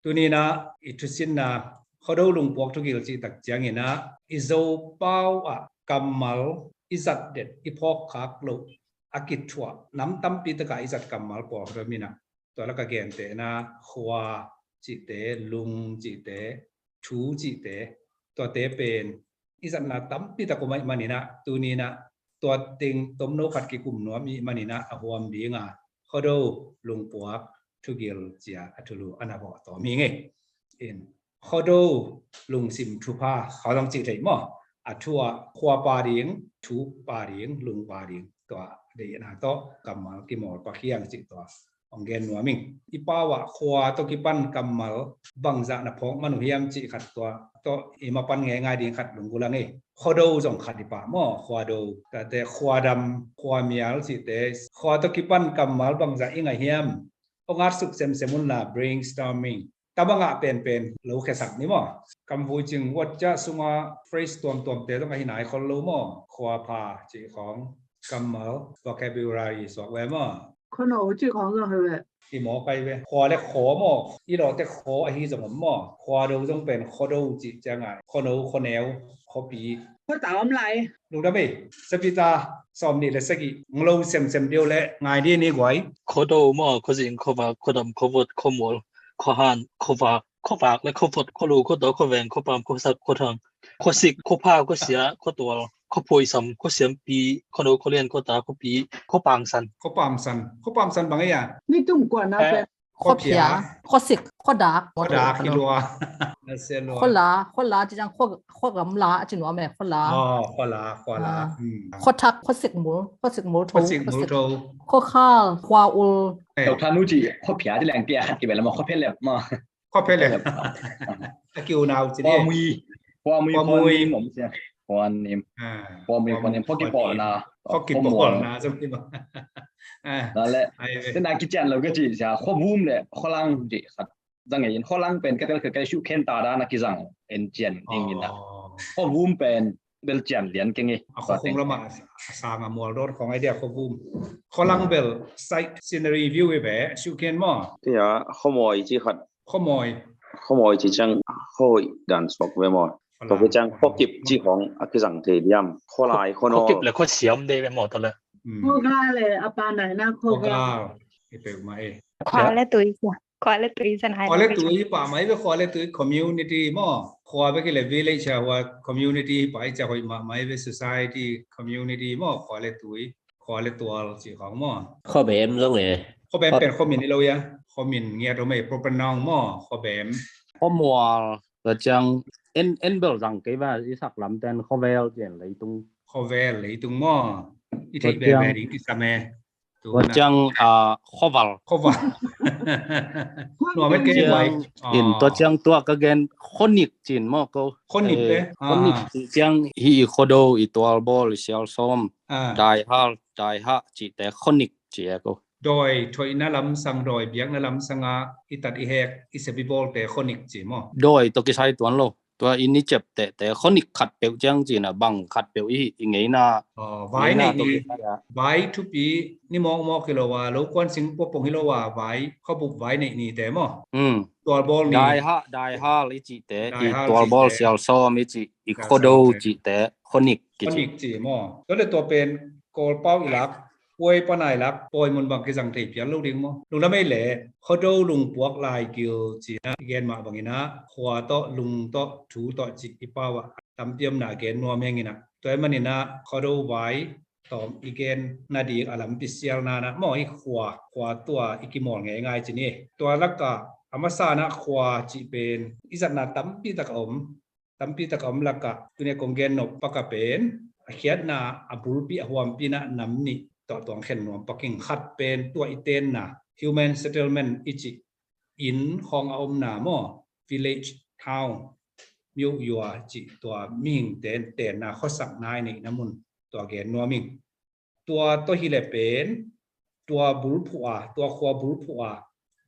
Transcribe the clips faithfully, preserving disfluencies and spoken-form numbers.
Tuni-in ah i thusinna Khuado Lungpuak Thugil cih tak ciangin ah i Zopau ah kammal i zat den, i phawkkhak loh a kithuah nam tampi takah i zat kammal pawlkhat om in ah, tua lak a gentehna khua cihte, lung cihte, thu cihte, tuate pen i zatna tampi tak om ahih manin ah, tuni-in ah tua teng tomno khat kikum nuam i hih manin ah a huam ding a, Khuado Lungpuak Thugil ci-a a thulu a na bawh tawm hi ing ei. In Khuado lungsim thupha, khua zong cih theih maw? A thu ah khua pha ding, thu pha ding, lung pha ding, tua deihna tawh kammal kimawl pah hi hang cih tua hong gen nuam ing. I pau ah khua tawh kipan kammal bangzah na phawk man uh hiam cih khat, tua tawh i mapan ngeingai ding khat lunggulh hang ei. Khuado zong khat hi pah maw, Khuado. Tuate khuadam, khuamial cihte, khua tawh kipan kammal bangzah i ngah hiam? Hong at suk semsem un la, brainstorming. Tama ngah penpen lo khiasak ni maw? Kam vui cing, WhatsApp sunga phrase tuamtuamte zong ahi nai khol lo maw? Khua pha cih khawng kammal vocabulary suak ve maw? Khuano cih khawng zong hi ve. I maw kai ve. Khua le khaw maw? I lawhte khaw ahi zong om maw? Khuado zong pen Khuado cih ciang a, khuano, khuaneu, khuapi. Khuata om lai. Lungdam ei, Sapita, sawm nih le sagih, nglo semsem deuh le ngai dih ni guai. Khuado maw, khuazing, khuavak, khuadam, khuavot, khuamual, khuahan, khuavak, khuavak le khuavot, khualu, khuataw, khuaveng, khuapam, khuasak, khuathang, khuasik, khuapha, khuasia, khuatual, khuaphuaisam, khuasiampi, khuano, khualian, khuata, khuapi, khuapamsan. Khuapamsan, khuapamsan bang ei a? Ni tum kuan na pe. Khuaphia, khuasik, khuadak, khuadak hi lua. Khuala, khuala ci ciang, khuagamla ci nuam e, khuala. Khuala, khuala. Khuathak, khuasikmul, khuasikmul tho. Khuakhal, khuaul. Tau thanu ci, khuaphia ci leng pia khat ki bel ma, khuaphelep ma. Khuaphelep. A kiu nau ci ni. Khuamui, khuamui, khuanim om sia. Khuanim. Khuamui, khuanim, khuakipawlna. Khuakipawlna zong hi ma. Nale, tena kician lo ka ci sia, khuavum le khualang ci khat zang ei in, khualang pen ka tel ka kai shuh khen ta dan a kizang en cian ding in a. Khuavum pen bel cian lian keng ei. A khuakhung lamah a sang a mual dawt khawng ei dia khuavum. Khualang bel sight scenery view hi ve, shuh khen maw? Tia, khuamawi ci khat. Khuamawi. Khuamawi ci ciang khuahoih dan suak ve maw? Tua ki ciang khuakip ci khawng a kizang thei diam? Khualai, khuanawl. Khuakip le khuasiam dei ve maw tua le? Khuaga le a pa naina khuaga. Khuaga. I peuhmah ei. Khua le tui sia. Khua le tui sia nai. Khua le tui pah mai ve, khua le tui community maw? Khua bek hi le village a hua community pah ei cia hoih mahmah ei ve, society, community maw? Khua le tui, khua le tual ci khawng maw? Khuabem zong e. Khuabem pen khuamin hi lo ia. Khuamin ngiat om ei, proper noun maw? Khuabem. Khuamual, tua ciang en, en bel zang kei va, i sak lamten khuavel cian leitung. Khuavel leitung maw? I theih bebe ding kisam e. Tua ciang, ah, khuaval. Khuaval. Nuam et kei vai. In tua ciang tua ka gen khuanik cin maw ko. Khuanik le. Khuanik ciang hi i khuado, i tualbawl, i sialsawm. Daihal, daihah cihte khuanik ci e ko. Dawi thoihna lamsang, dawi biakna lamsanga i tat i hek, i sep i bawlte khuanik ci maw? Dawi tawh kisai tuan lo. Tua i ni cep tehte khuanik khat peuh ciang cina bang khat peuh i, i ngeina. Vai neihni, vai thupi ni mawkmawk hi lo a, lo kuan sing puapong hi lo a, vai khuabup vai neihnite maw? Tualbawl ni. Daihah, daihal i cihte, i tualbawl sialsawm i cih, i khuado cihte khuanik kici. Khuanik ci maw? Tua le tua pen Kawlpau i lak, puai panai lak, pawi mun bang kizang thei pial lo ding maw? Lungdam ei le, khuado lungpuak laigil cina i gen mah bangina, khua tawh, lung tawh, thu tawh cih i pau ah tampi omna gen nuam henginah. Tua i maninah khuado vai tawm i gen nading a lampi sialna nah maw, i khua, khua tua i kimawl ngeingai cini. Tua lakah a masanah khua cih pen i zatna tampi tak a om. Tampi tak a om lakah tuni a kong gen nop pakah pen a khiatna a bulpi a huampi nah nam nih tawh tuang khen nuam paking. Khat pen tua i tenna, human settlement i cih, inn khawng a omna maw, village, town, myo yua cih tua mihing ten tenna khuasak nai neihna mun tua gen nuam ing. Tua tawh hileh pen tua bulphuh a, tua khua bulphuh a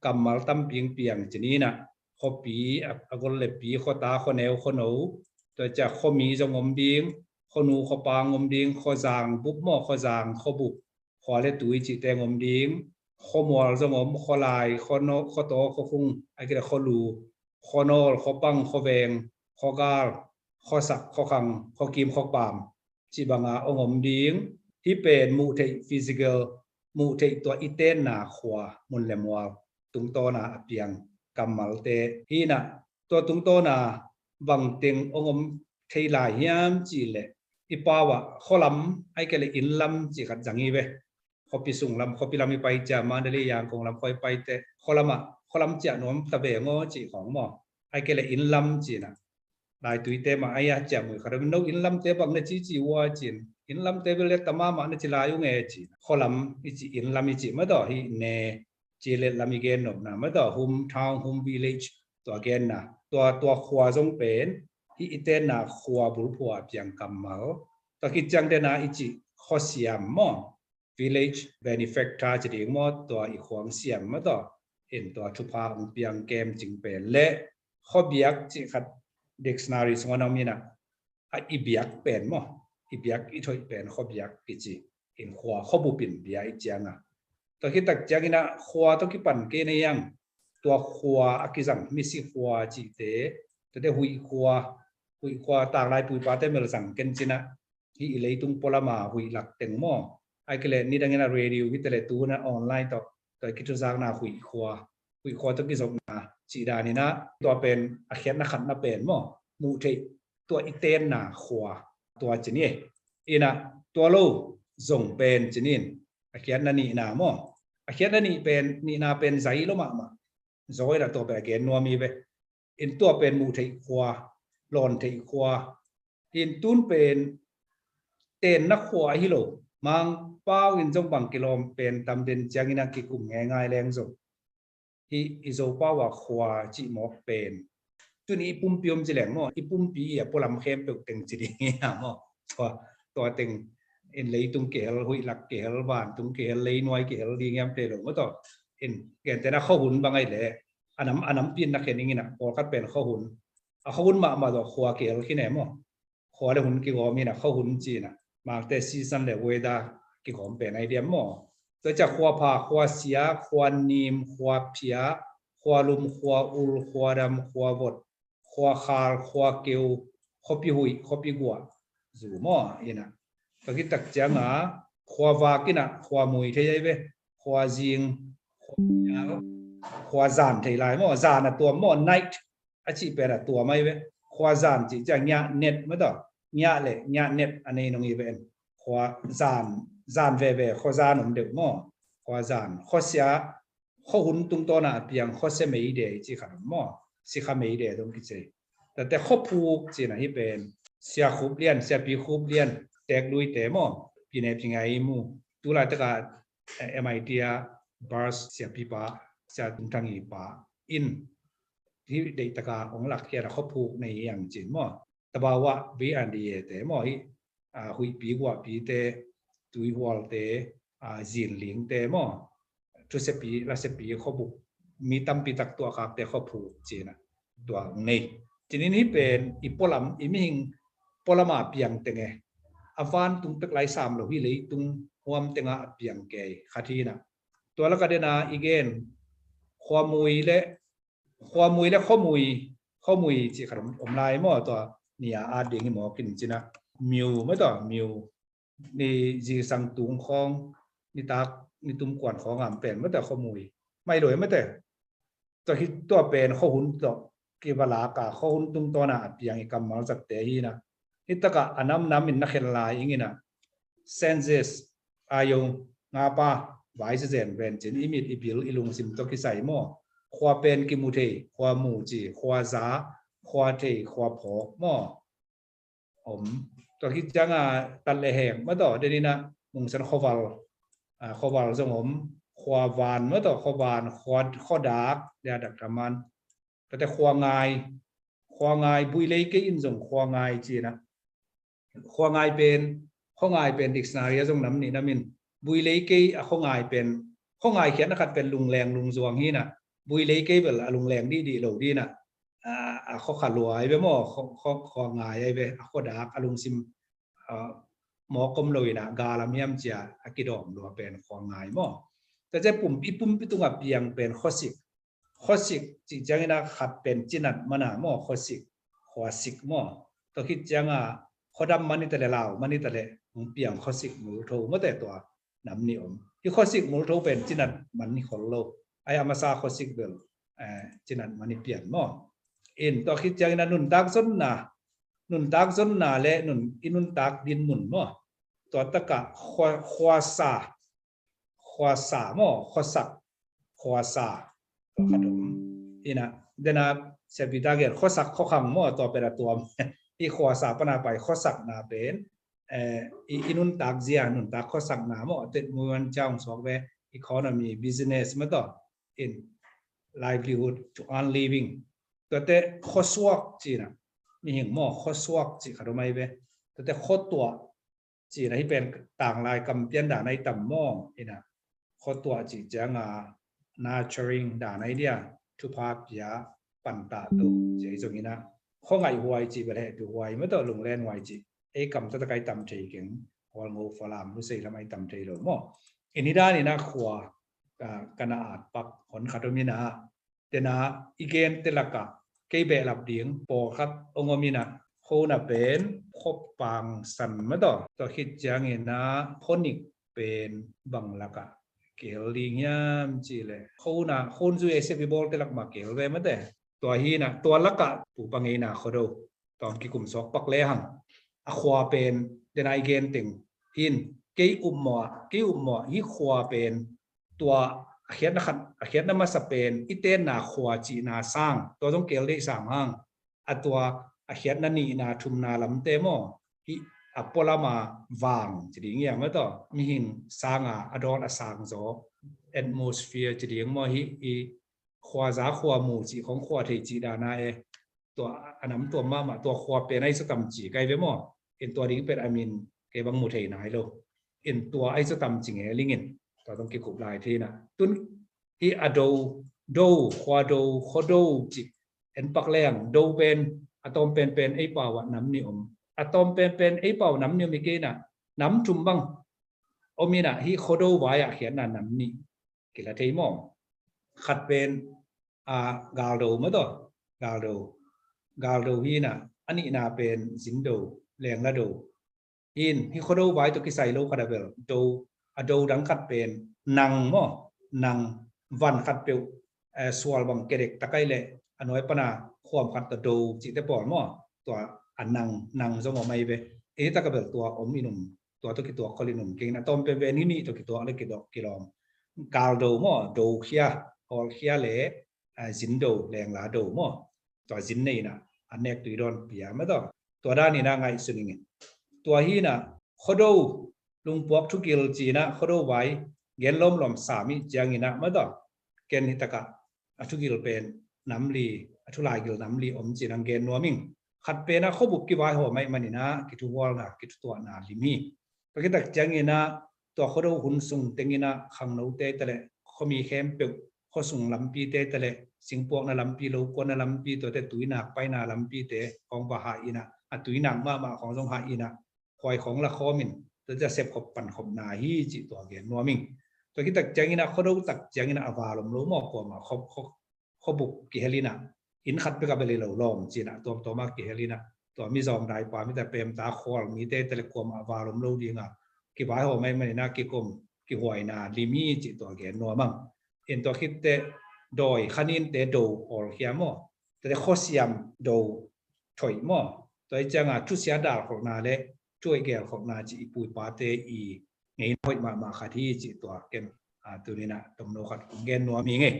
kammal tampi piang cininah khuapi a, a gol le pi, khuata, khuaneu, khuano, tua ciah khuami zong om ding, khuanu khuapa om ding, khuazang bup maw, khuazang khuabup, khua le tui cihte om ding, khuamual zong om, khualai, khuano-, khuataw, khuakhung, a kile khualu, khuanawl, khuapang, khuaveng, khuagal, khuasak, khuakhang, khuakim, khuapaam, cih banga hong om ding. Hih pen muh theih physical, muh theih tua i tenna khua mun le mual tungtawna a piang kammalte hi inah, tua tungtawna bangteng hong om thei lai hiam cih leh, i pau ah khualam, a kile innlam cih khat zang hi ve. Khuapi sunglam, khuapi lam i pai ciang, Mandalay, Yangon lam khua i paite, khualam ah, khualam ciah nuam ta ve ngaw cih khawng maw. A kile innlam cih inah, laituite mah a ia ciah mui khat om, no innlamte bang na cici ua cin, innlamte bel letta mahmah na ci lai ung e cin. Khualam i cih, innlam i cih mah tawh, hih ne ci le lam i gen nopna mah tawh, home town, home village, tua genna. Tua, tua khua zong pen hih i tenna khua bulphuh a piang kammal. Tua khit ciang dena i cih khuasiam maw, village benefactor ci ding maw, tua i khuang siam mah tawh, in tua thupha hong piang kemcing pen le khuabiak cih khat dictionary sungah na om inah, a i biak pen maw, i biak i thoih pen khuabiak kici. In khua, khuabup in bia i cianga. Tua khit tak ciang inah khua tawh kipan kei na hiang, tua khua a kizang misi khua cihte, tuate huih khua, huih khua tanglai puipate melzang ken cinah, hih i leitung pualama huih lak teng maw. A kile nidang inah radio hi tele tu na online tawh, tua i kithuzakna huih khua, huih khua tawh kizopna cih dan inah, tua pen a khiatna khatna pen maw, muh theih tua i tenna khua, tua ci ni. Inah tua lo zong pen ci ni in, a khiatna nihna maw. A khiatna nih pen, nihna pen zai lo mahmah. Zaw inah tua pen a gen nuam hi ve. In tua pen muh theih khua, lawn theih khua. In tun pen tenna khua ahi lo. Mangpau in zong bang kilawm pen tam den ciang inah kikum ngeingai leng zong, hih i Zopau a khua cih mawk pen, tuni i pumpi om ci leng maw, i pumpi i a pualam khempeuh teng ci ding hi a maw. Tua, tua teng in leitung kihel, huih lak kihel, vantung kihel, leinuai kihel ding hiam te lo maw tawh. In gentehna khuahun bang ahi leh, a nam, a nampi in na khen ing inah, pawlkhat pen khuahun, a khuahun mahmah tawh khua kihel khin e maw. Khua le hun kigawm inah khuahun ci inah, mangte season le weather kigawm pen ahi diam maw. Tua ciah khuapha, khuasia, khuanim, khuaphia, khualum, khuaul, khuadam, khuavot, khuakhal, khuakeu, khuapihuih, khuapiguah, zu maw inah. Tua khit tak cianga khuavak inah khuamui thei ahi ve. Khuazing, khuapial, khuazan thei lai maw. Zan a tuam maw, night a cih pen a tuam ahi ve. Khuazan cih ciang ngiah net maw tawh, ngiah le ngiah net a nei nong hi ve en. Khuazan, zan veve, khuazan om deuh maw. Khuazan, khuasia, khuahun tungtawna a piang khuasia meide i cih khat om maw. Sikha meide dong kici. Tate khuaphuk cihna hi pen Sia Khup Lian, Siapi Khup Lian, Teek Lui te maw, pine pingai mu. Tulaitak a, eh, M I T a bars siapipa, Sia Tung Thang i pa in, hih deihtaka hong lakkhiat a khuaphuk nei hiang cin maw. Tabau ah V and D A te maw, hih, ah, huihpi guahpite, tuihualte, ah, zinlingte maw, thusiapi, lasiapi khuabup, mi tampi tak tuahkhakte khuaphuk cihna tua hong nei. Cinin hih pen i pualam, i mihing pualama piang teng e. A vantung pek lai sam lo, hih leitung huam tenga a piang kei khat hi inah. Tua laka dena i gen khuamui le, khuamui le khuamui, khuamui cih khat om, om lai maw, tua nia at ding hi mawk in cinah. Miu maw tawh, miu, ni zingsang tung khawng, nitak, nitum kuan khawng am pen maw tawh khuamui. Mai lo e maw tawh. Tua hi tua pen khuahun tawh kiva laka, khuahun tungtawna a piang i kammal zatte hi inah. Hih takah a namnam in na khen lai ing inah. Senses, a yong, ngapa, vai zezen ven cin, i mit i bil i lungsim tawh kisai maw. Khua pen kimu thei, khua mu ci, khua za, khua thei, khua phawk maw. Om. Tua khit cianga tat le heng maw tawh, den inah mungsan khuaval, ah, khuaval zong om, khuavan maw tawh, khuavan, khua, khuadak, dia dak taman. Tate khuangai, khuangai, builei kei in zong khuangai cinah. Khuangai pen, khuangai pen dictionary a zong nam nih nam in, builei kei a khuangai pen, khuangai khiatna khat pen lungleng lungzuang hi inah. Builei kei bel a lungleng dihdih lo dih inah. A, a khuakha lua ahi ve maw, khua, khua, khuangai ahi ve, a khuadak, a lungsim, a, mawk om lo inah, galam hiam cia a kidawm lua pen khuangai maw. Tua ciang pumpi, pumpi tungah piang pen khuasik. Khuasik cih ciangin ah khat pen cinat man a maw, khuasik, khuasik maw. Tua khit ciangah khuadam man hi ta leh, lau man hi ta leh, hong piang khuasik multho mawte, tua nam nih om. Hih khuasik multho pen cinat man hi khol lo. Ai a masa khuasik bel, eh, cinat man hi pian maw. In tua khit ciangin ah nuntak zonna, nuntak zonna le nun, i nuntak dinmun maw. Tua takah khua, khuasa, khuasa maw, khuasak, khuasa. Tua khat om. Ina, dena, siapi ta gen, khuasak, khuakhang maw, tua pen a tuam. I khuasa pana pai, khuasakna pen, eh, i, i nuntak zia, nuntak khuasakna maw, tet muan ciang suak ve, economy, business maw tua. In livelihood, to earn living. Tuate khuasuak cihna, mihing maw, khuasuak cih khat om ai ve. Tuate khuatuah cihna hi pen tanglai kam pian dan ai tam maw, ina. Khuatuah cih cianga nurturing dan ai dia, thupha pia, pantah to cih ai zong ina. Khuangaih huai cih bel hehpih huai maw tua, lunglen huai cih. Ei kam taktak ai tam thei keng, hualngo falam lusei lam ai tam thei lo maw. Ini dan ina khua, ka, kana at pak hon khat om ina. Tena i gente lakah kei behlap ding pawlkhat hong om ina, khona pen khuapang san maw tua. Tua khit ciangina khonik pen bang lakah kihel ding hiam cih leh, khona, khon zui a siapi bawlte lak mah kihel ve mawte. Tua hi ina, tua lakah pu pa ngeina Khuado, tua hong kikum suak pak lehang, a khua pen, dena i gen teng hi in, kei upmawh ah, kei upmawh ah, hih khua pen tua a khiatna khat, a khiatna masa pen i tenna khua cihna sang, tua zong kihel deih sam hang. A tua a khiatna nihna thumna lamte maw, hih a pualama vang ci ding hiam maw tua, mihing sanga a dawn a sang zaw, atmosphere ci ding maw, hih i khuaza khuamu cih khong khua thei cih dana e. Tua a nam tua mahmah, tua khua pen ai zaw tam ci kai ve maw. In tua ding pen a min kei bang mu thei nai lo. In tua ai zaw tam ci nge lingin, tua tong kikup lai thei na. Tun hi a do, do, khua do, khuado cih en pak leng, do pen a tawm penpen ei pau ah nam nih om. A tawm penpen ei pau nam nih om hi kei na, nam thum bang om ina, hi Khuado vai ah khiatna nam nih kila thei maw. Khat pen, a, galdo maw tua, galdo. Galdo hi ina, a nihna pen zindo, lengla do. Hi in, hi Khuado vai tua kisai lo khat a bel do, a do dang khat pen nang maw, nang, van khat peuh, eh, sual bang kedek takai leh a nuai pana khuam khat tua do cihte pawl maw. Tua a nang, nang zong om ai ve. Ei taka bel tua om in um, tua tua kituak khol in um keng na, tawm penpen hi nih tua kituak le kidok kilawm. Galdo maw, do khia, hawl khia le, ah, zin do, lengla do maw. Tua zin nei na, a nek tui dawn pia maw tua. Tua dan ina ngaihsun ingin. Tua hi ina, Khuado, lungpuak thugil ci ina, Khuado vai, gen lawmlawm sam ih ciang ina maw tua. Ken hi taka, a thugil pen nam li, a thulaigil nam li om ci ina gen nuam ing. Khat pen a khuabup kivaihaw maih man ina, kithuhualna, kithutuahna lim hi. Tua kitak ciang ina, tua Khuado hun sung teng ina, khangnote ta le, khuami khempeuh, khuasung lampite ta le, singpuakna lampi, lokuanna lampi, tuate tuinak paina lampite khong va hah ina, a tuinak mahmah khong zong hah ina, khuai khong la khawm in, tuate a sepkhop pankhopna hi cih tua gen nuam ing. Tua kitak ciang ina, Khuado tak ciang ina a val om lo maw, kuamah khop, khop, khuabup kihel ina, inn khat bek a bel hi lo lawm ci ina, tuamtuam a kihel ina, tua mizawng daipa, mita pemta, khual mite ta le kuamah val om lo dinga, kivaihaw maih man ina, kikum, kihuaina lim hi cih tua gen nuam ang. In tua khitte dawi khaninte do hawlkhia maw. Tate khuasiam do thoih maw. Tua hi cianga thusia dalkholhna le thuhoih gelkholhna cih i pu i pate i ngeina hoih mahmah khat hi cih tua ken, a, tuni ina tomno khat kong gen nuam hi ngei.